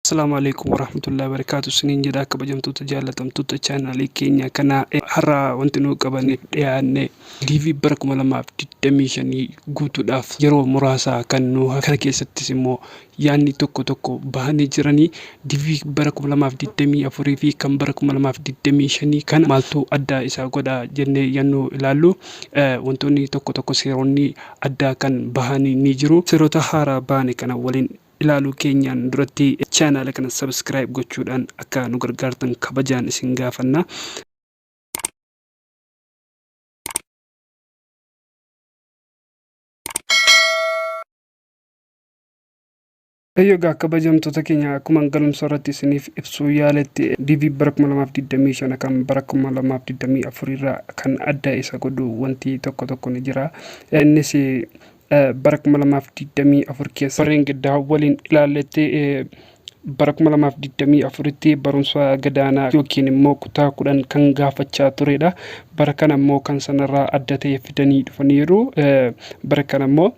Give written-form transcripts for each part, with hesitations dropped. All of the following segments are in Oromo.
Assalaamu alaikum warahmatullahi wabarakatuh isiniin jedha. Kabajamtoota jaallatamtoota chaanaalii keenya kana, har'a wanti nu qabannee dhiyaanne DV bara 2025 guutuudhaaf yeroo muraasa kan nu kana keessattis immoo yaadni tokko tokko bahanii jiranii. DV bara 2024 fi kan bara 2025 kana maaltu adda isa godha jennee yannuu ilaallu, wantoonni tokko tokko seeronni addaa kan bahanii ni jiru. Seerota haaraa bahane kana waliin ilaaluu keenyaan duratti chaanaala kana subscribe gochuudhaan akka nu gargaartan kabajaan isin gaafanna. Egaa kabajamtoota keenya, akkuma galumsa irratti isiniif ibsuu yaaletti, DV bara 2025 kan bara 2024 irraa kan adda isa godhu wanti tokko tokko ni jira. Innis bara 2024 keessa warreen gaddaa waliin ilaalletti, bara 2024tti barumsa gadaanaa yookiin immoo kutaa 10 kan gaafachaa turedha. Bara kana immoo kan sanarraa adda ta'e fidanii dhufaniiru. Bara kana immoo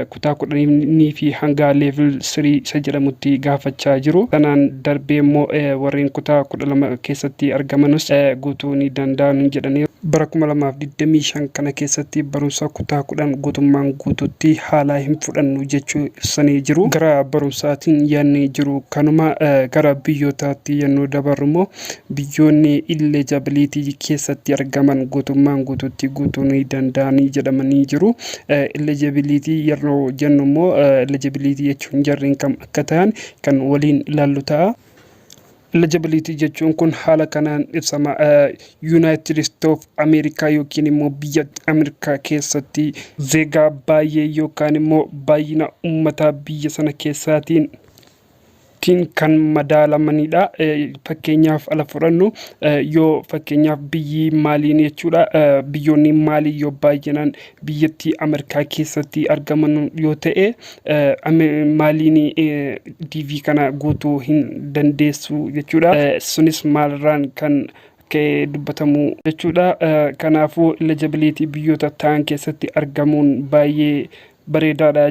kutaa 10 fi hanga level 3 isa jedhamutti gaafachaa jiru. Sanaan darbee immoo warreen kutaa 12 keessatti argamanus guutuu ni danda'an jedhaniiru. Bara 2025 kana keessatti barumsa kutaa 10 guutummaan guutuutti haala hin fudhannu jechuu ibsanii jiru. Gara barumsaatiin yaadni jiru kanuma. Gara biyyootaatti yennuu dabarru immoo, biyyoonni eligibility keessatti argaman guutummaan guutuutti guutuu ni danda'anii jedhamanii jiru. Eligibility yeroo jennu immoo, eligibility jechuun jarreen kam akka ta'an kan waliin ilaallu ta'a. Eligibility jechuun kun haala kanaan ibsama. United States of America yookiin immoo biyya Ameerikaa keessatti zeegaa baay'ee yookaan immoo baay'ina uummataa biyya sana keessaatiin tiin kan madaalamanidha. Fakkeenyaaf ala fudhannu yoo, fakkeenyaaf biyyi Maaliin jechuudha. Biyyoonni Maalii yoo baay'inaan biyyattii Ameerikaa keessatti argaman yoo ta'e, Maaliin DV kana guutuu hin dandeessu jechuudha. Sunis maalirraan kan ka'ee dubbatamu jechuudha. Kanaafuu eligibility biyyoota ta'an keessatti argamuun baay'ee bareedaadha.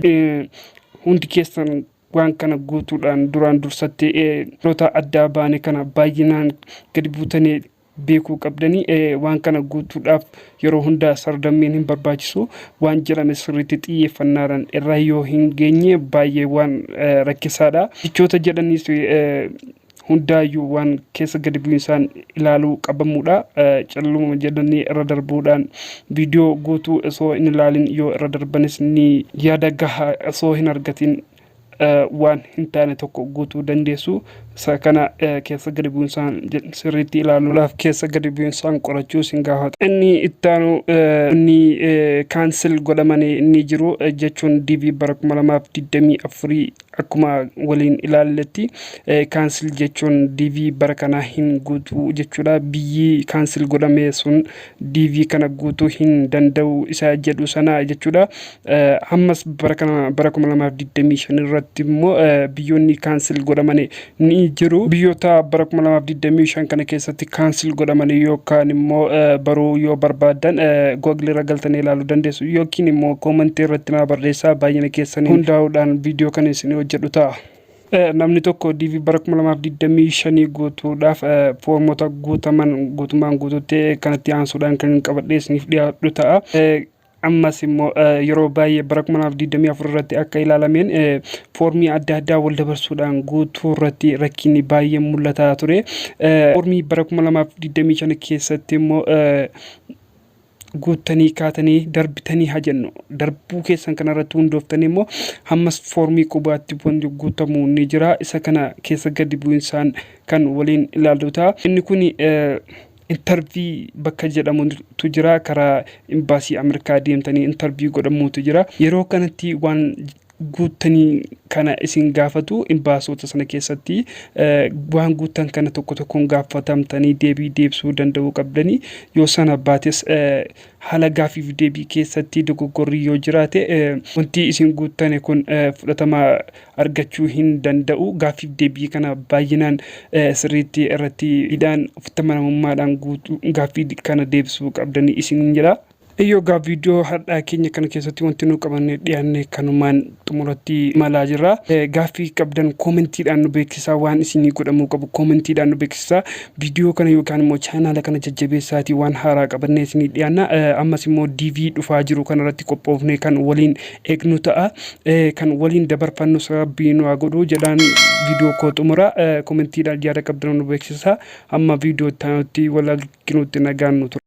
Hundi keessan waan kana guutuudhaan duraan dursatti yeroota addaa baane kana baay'inaan gadi buutanii beekuu qabdanii. Waan kana guutuudhaaf yeroo hundaa sardammiin hin barbaachisu. Waan jedhame sirriitti xiyyeeffannaadhaan irra yoo hin geenye baay'ee waan rakkisaadha. Jechoota jedhaniis hundaayyuu waan keessa gadi bu'insaan ilaaluu qabamudha. Calluma jedhanii irra darbuudhaan viidiyoo guutuu osoo hin ilaalin yoo irra darbanis ni yaada gahaa osoo hin argatin waan hin taane tokko guutuu dandeessu. Isa kana keessa gadi bu'insaan sirriitti ilaaluudhaaf keessa gadi bu'insaan qorachuu isin gaafata. Inni ittaanu inni cancel godhamanii inni jiru jechuun DV bara 2024 akkuma waliin ilaalletti, cancel jechuun DV bara kana hin guutuu jechuudha. Biyyi cancel godhame sun DV kana guutuu hin danda'u isa jedhu sana jechuudha. Ammas bara kana bara 2025 irratti immoo biyyoonni cancel godhaman ni jiru. Biyyoota bara 2025 kana keessatti cancel godhaman yookaan immoo baruu yoo barbaadan, Google irra galtanii ilaaluu dandeessu yookiin immoo koomentii irratti naa barreessaa, baay'ina keessanii hundaa'uudhaan viidiyoo kan isin hojjedhu ta'a. Namni tokko DV bara 2025 guutuudhaaf foormota guutaman guutummaan guutuutti kanatti aansuudhaan kan qabadhee isiniif dhiyaadhu ta'a. Ammas immoo yeroo baay'ee bara 2024 irratti akka ilaalameen, foormii adda addaa wal dabarsuudhaan guutuu irratti rakkinni baay'ee mul'ataa ture. Foormii bara 2025 keessatti immoo guuttanii kaatanii darbitanii haa jennu, darbuu keessan kanarratti hundooftanii immoo ammas foormii qubaatti wanti guutamu ni jira. Isa kana keessa gadi bu'insaan kan waliin ilaallu ta'a. Inni kun interview bakka jedhamutu jira. Karaa imbaasii Ameerikaa deemtanii interview godhamuutu jira. Yeroo kanatti waan guuttanii kana isin gaafatu. Imbaasota sana keessatti waan guuttan kana tokko tokkoon gaafatamtanii deebii deebisuu danda'uu qabdanii. Yoo sana baates, haala gaaffiif deebii keessatti dogoggorri yoo jiraate, wanti isin guuttane kun fudhatama argachuu hin danda'u. Gaaffiif deebii kana baay'inaan sirriitti irratti hidhaan ofitti amanamummaadhaan guutuu gaaffii kana deebisuu qabdanii isin jedha. Egaa viidiyoo har'aa keenya kana keessatti wanti nu qabannee dhiyaanne kanumaan xumuratti malaa jirra. Gaaffii qabdan koomentiidhaan nu beeksisaa, waan isinii godhamuu qabu koomentiidhaan nu beeksisaa. Viidiyoo kana yookaan immoo chaanaala kana jajjabeessaatii waan haaraa qabannee isinii dhiyaanna. Ammas immoo DV dhufaa jiru kanarratti qophoofnee kan waliin eegnu ta'a. Kan waliin dabarfannu Rabbii nu haa godhu jedhaan viidiyoo koo xumura. Koomentiidhaan yaada qabdan nu beeksisaa. Amma viidiyoo itti aanutti wal arginutti nagaan nu tura.